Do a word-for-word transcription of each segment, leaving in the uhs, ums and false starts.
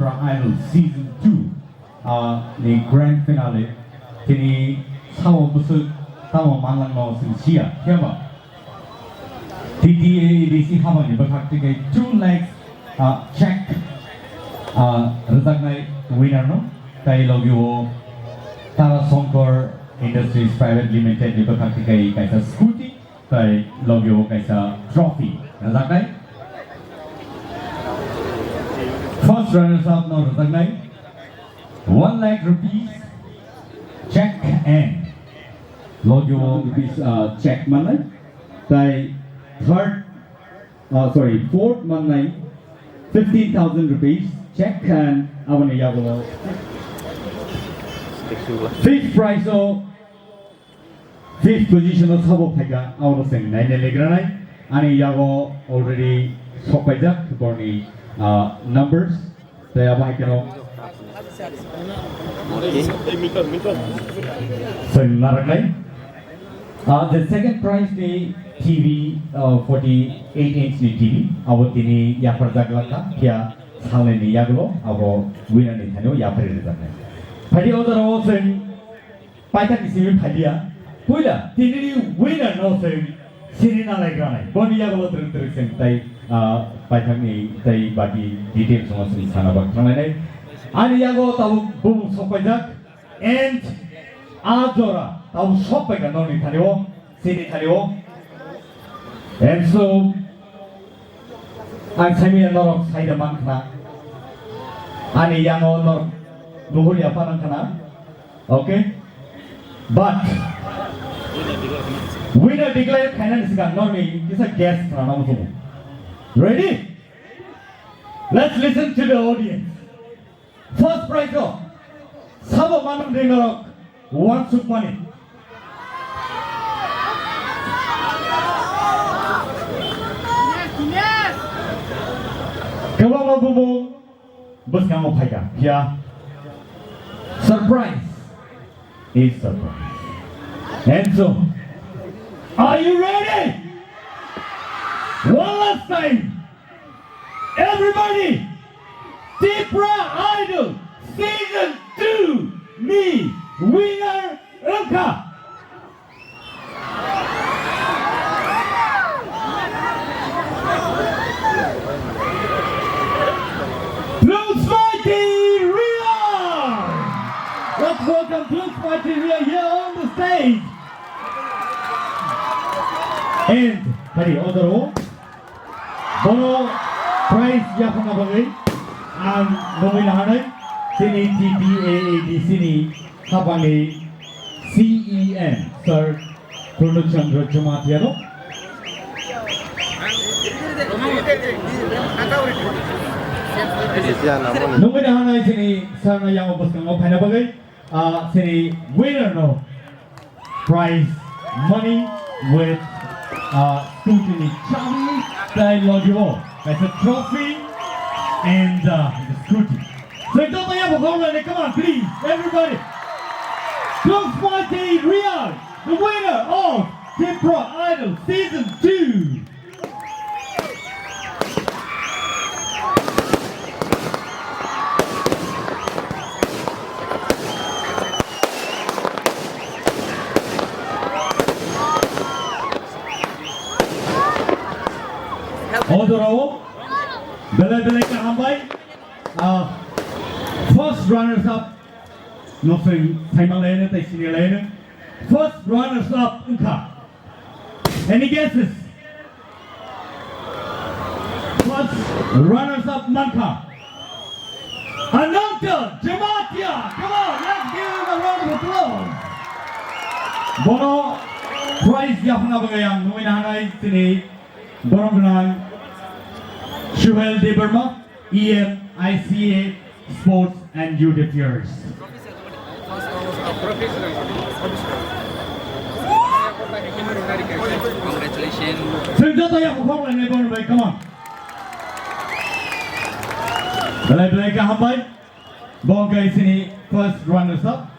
Idol Season two, ah, ni grand finale. Tini sao bwswk tamo manlangno chwng siya, phiya ba T T A A D C habani bwkhak twi kai two lakhs, ah, check, ah, rwjaknai winner no. Tai logi o Tara Shankar Industries Private Limited ni bwkhak twi kai kaisa scooty. Tai logi o kaisa trophy rwjaknai. First runners up no rwjaknai one lakh rupees check and logi o rupees, uh, check mannai. Tai third, uh, sorry, fourth mannai fifteen thousand rupees check and aboni yago fifth prize o fifth position o sabo phaikha, abono chwng naina legranai. Ani yago already sokpaijak borni, ah, numbers. Tei abo hai kheno chwng naraknai. Ah, the second prize ni T V, ah, forty-eight inch ni T V, abo tini yapharjak lakha, phiya salnwi ni yagulo abo winner ni thani o yapharwi rwjaknai. Phaidi o jora o chwng paithak ni simi phailia, puila tinini winner no se sini na lai granai. Boni yago lo truk truk sing tai, ah, paithak ni tai baki details no sing sana bak thang lai nai. Ani yago tabuk bumung sok paijak and a jora tabuk sok paika noni thani o, sini thani o. And so, ang sami norok saida man khna. Ani yango norok nuhur ya panang khna. Okay? But winner declare khainani sikang norni kisa guess khlana muchungo. Ready? Let's listen to the audience. First prize o sabo manung ri norok wansuk mani. Kwbangma bumung bwskango phaikha. Phiya surprise is surprise. And so, are you ready? One last time. Everybody, Tipra Idol Season two ni winner wngkha. Drum Smarty Real! Let's welcome Drum Smarty Real here on the stage. And, hari, other. Bono prize yaphangna bagwi ang nugwi naharnai chini T T A A D C ni hapangni C E M, Sir Purno Chandra Jamatia no. Nugwi naharnai chini sir no yango bwskango phaina bagwi, ah, chini winner no. Prize money with, uh, scooty ni chabi, tai logi o kaisa trophy and, uh, the scooty. So, joto ya bo hong le, come on, please, everybody. Drum Smarty Real, the winner of Tipra Idol Season two. O jorao belai belai kaham bai, ah, first runners up no sing saima laino tai sini laino. First runners up wngkha. Any guesses? First runners up mankha Ananta Jamatia. Come on, let's give him a round of applause. Bono prize yaphana bagwi ang nugwi nahanai chini borom gwnang Suhel Debbarma, E M I C A, Sports and Youth Affairs. Congratulations. Chwng joto yaphang khok lainai bono bai, come on. Belai belai kaham bai. Bo wngkha chini first runners up.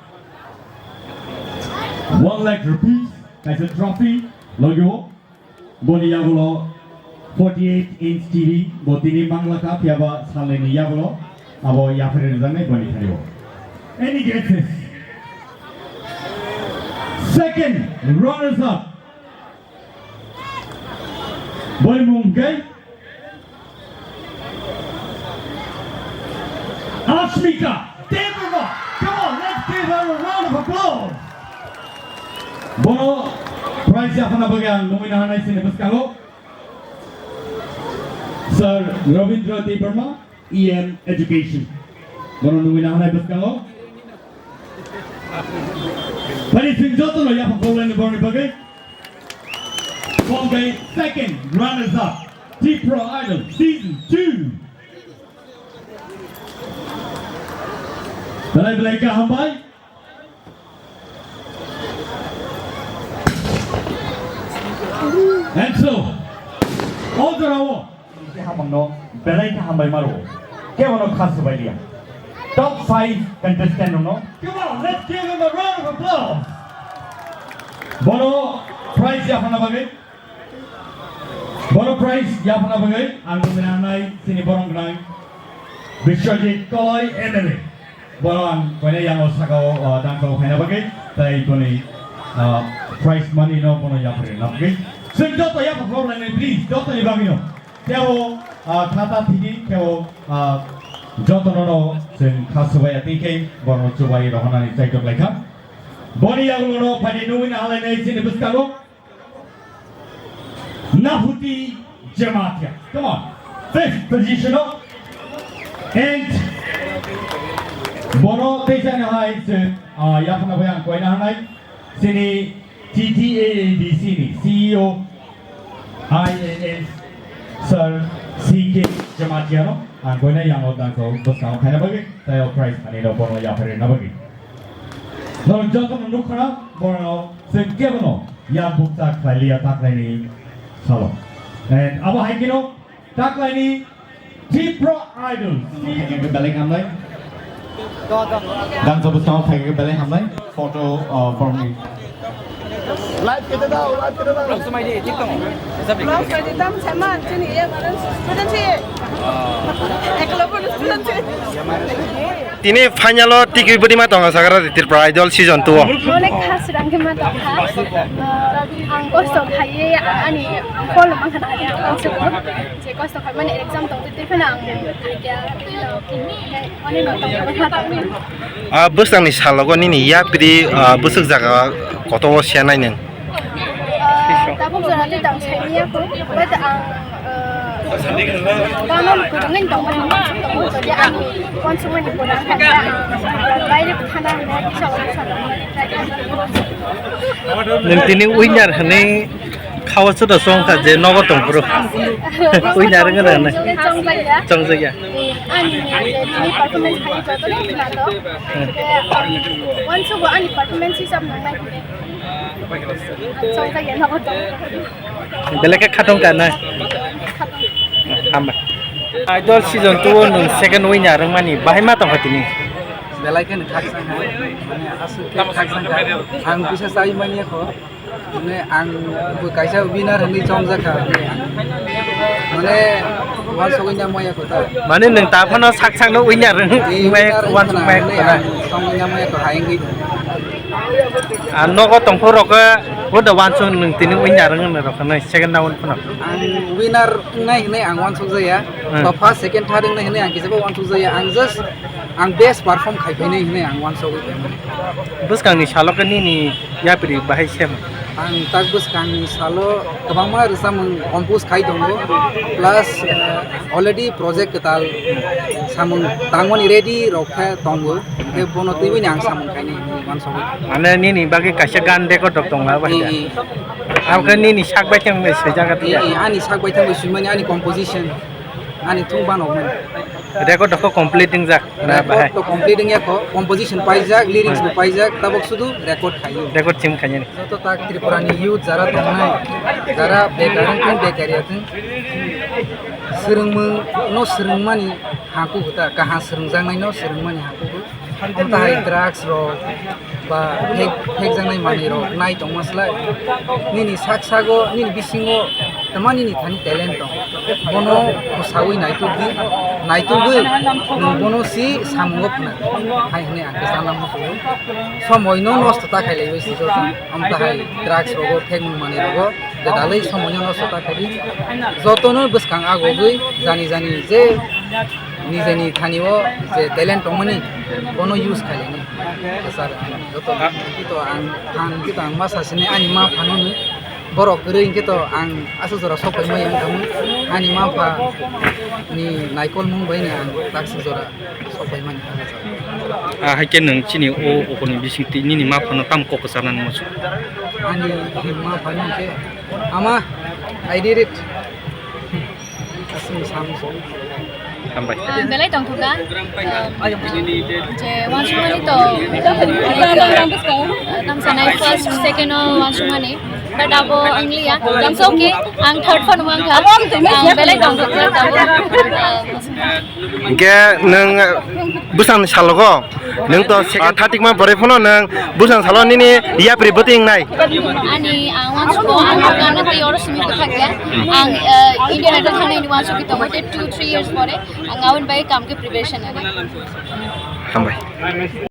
One lakh rupees, kaisa trophy, logi o. Boni yagulo forty-eight inch T V, bo tini mangla kha, phiya ba salnwi ni yagulo. Abo yapharwi rwjaknai boni thani o. Any guesses? Second runners up. Boni mung khe Ashmika Debbarma. Come on, let's give her a round of applause. Bono prize yaphana bagwi ang nungwi naharnai chini bwskango Sir Rabindra Debbarma, E M Education. Bono nungwi naharnai bwskango. Phani chwng jotono yaphang khoroknani borokni bagwi. From the second runners up, Tipra Idol Season two. Belai belai kaham bai. And so, o jorao Khe hamangno belai khe hambai maro. Khe bono khas swbai liya. Top five contestant no. Come on, let's give him a round of applause. Bono prize yaphana bagwi. Bono prize yaphana bagwi ang nai chini borong gnang Biswajit Koloi M L A. Bono ang koina yango sakao, ah, dangkao khaina bagwi, tai boni, ah, prize money no bono yapri na bagwi. Chwng joto yapha khoroknai, please, jotoni bagwi no. Kebo, ah, khata thidi, kebo, ah, jotono no chwng kha swbaiya twi khe bono chubai rohonani chaitok laikha. Boni yagulo no phani nungwi na halai nai chini bwskango. Nahuti Jamatia. Come on. Fifth position o. And bono teisa ni hai se, ah, yaphana bai ang koina hanai. Sini T T A A D C ni C E O I A S Sir C K Jamatia no ang koina yang o dangko bwskango khaina bagwi, tai o prize ani no bono yapharwi na bagwi. Norok jotono nukha, borok chwng kebono yak bukcha khlailiya taklaini salo. And abo hai kino taklaini Tipra Idol. Belai hamnai. Dangsa bwskango phaikhe belai hamnai. Photo, uh, from me. Live kete dao, live kete dao. Vlog samai di, tik tong. Vlog samai di, tam sama, chini ye, maran student si. Eklo pun student si. Tini final o tikwi bwdima tongo sakha Tripura Idol season two o. Onek khas rang khe ma tongkha. Ah, ang kosto khaiye ani phone ma khana ani ang kosto. Je kosto khaimani exam tong twi phano ang khaikya. Onek no tong ma tong. Ah, bwskangni salogo nini yapri, ah, bwswk jaga kotor o siya nai nang. Ah, tabuk jora le tang saimanya ko, but ang, ah, tamo kwrwngwi tongmani uansuk tongo, jodi ani uansukmani pore ang kha, baire thana hwnwi kisa uansuk. Nwng tini winner hwnwi khawa chuda chongkha je nogo tongphuru. Winner wngna hwnwi. Chongjakya. Chongjakya. Ani tini performance khai joto le khna to. Uansukgo ani performance hisab nang nai. Belai khe khatong ka na? Hambai. Idol season two o nwng second winner wngmani bahai ma tongkha tini? Belai kheno khakchang hai. Mane aswk khe khakchang kha. Ang kisa chai manya kho. Mane ang bo kaisa winner hwnwi chongjak kha. Mane uansugwi na maya kho ta. Mane nwng ta phano sak sakno winner wng-, Ee, wngmai winner wngkha na, uansukmai mane kho na? Ang chongwi na maya kho hai wngwi. Ah, nogo tongphuru rok khe, bo da uansuk nwng tini winner wng rok khe, second round phano. Ang winner wngnai hwnwi ang uansuk jaya. Hmm. Ba first, second, third wngnai hwnwi ang kisa bo uansuk jaya. Ang just, ang best perform khai phainai hwnwi ang uansugwi tongmani. Bwskangni salo khe nini yapri bahai sem? Ang tak bwskangni salo kwbangma rwchapmung compose khai tongo, plus, eh, already project kwtal samung tangmani ready rok khe tongo, hwnkhe bono twiwi ni ang samung khainai hinwi uansugwi. Mane nini bagwi kaisa gan record rok tongo abo hai da? Ee, ee. Abo khe nini sak bai thang bai swijak kha Eh, eh, ani sak bai thang bai swimani ani composition, ani thung banokmani. Record rok khe complete wngjak na bahai? Record to complete wngya kho, composition paijak, lyrics bo paijak, tabok sudu record khaio. Record chim khainani. Joto tak Tripura ni youth jara tongnai, jara bekar wngthung, bekar ya thung. Swrwngmung no swrwngmani haku kwta, kaham swrwngjaknai no swrwngmani haku kwta. Amtahai drugs rok ba phek, phekjaknai manwi rok nai tongma slai. Nini sak sago, nini bisingo tama nini thani talent tong. Bono bwsawi naitugdi, naitugwi nwng bono si samungo phwna hai hwnwi ang khe chana muchungo. Somoino nosto ta khailaiwi si joto, amtahai drugs rogo, thekmung manwi rogo, gwdalwi somoino nosto ta khaidi. Jotono bwskang agogwi jani jani je nijeni thani o je talent tongmani bono use khailani. Sir, joto kito ang phan kito ang ma sasini ani ma phano ni borok kwrwi hwnkhe to ang aswk jora sok paimani ang tamo ani ma pha ni naikol mung bai ni ang tak sik jora sok paimani. Ah, haikhe nwng chini o okoni bisingtwi nini ma phano tam kok kwcharnani muchung? Ani ma phano hwnkhe, "Ama, I did it." Aswk sam so. Hambai. Ah, belai tongthokha. Ah, je wansukmani to, ah, tam sanai first, second o wansukmani. But abo wngliya. It's okay. Ang third phone wngkha. Ang belai tongthokha tabo. Ah, Hingke nwng, eh, bwsang salogo nwng to second thirty ma boroi phano nwng bwsang salo nini yapri bwtwi wngnai. Ani ang wansugo, ang gana tei oro simi kwthak ya. Ang, eh, Indian Idol thangnaini wansugi tongo tei two, three years pore ang aboni bagwi kam khe preparation nani. Hambai.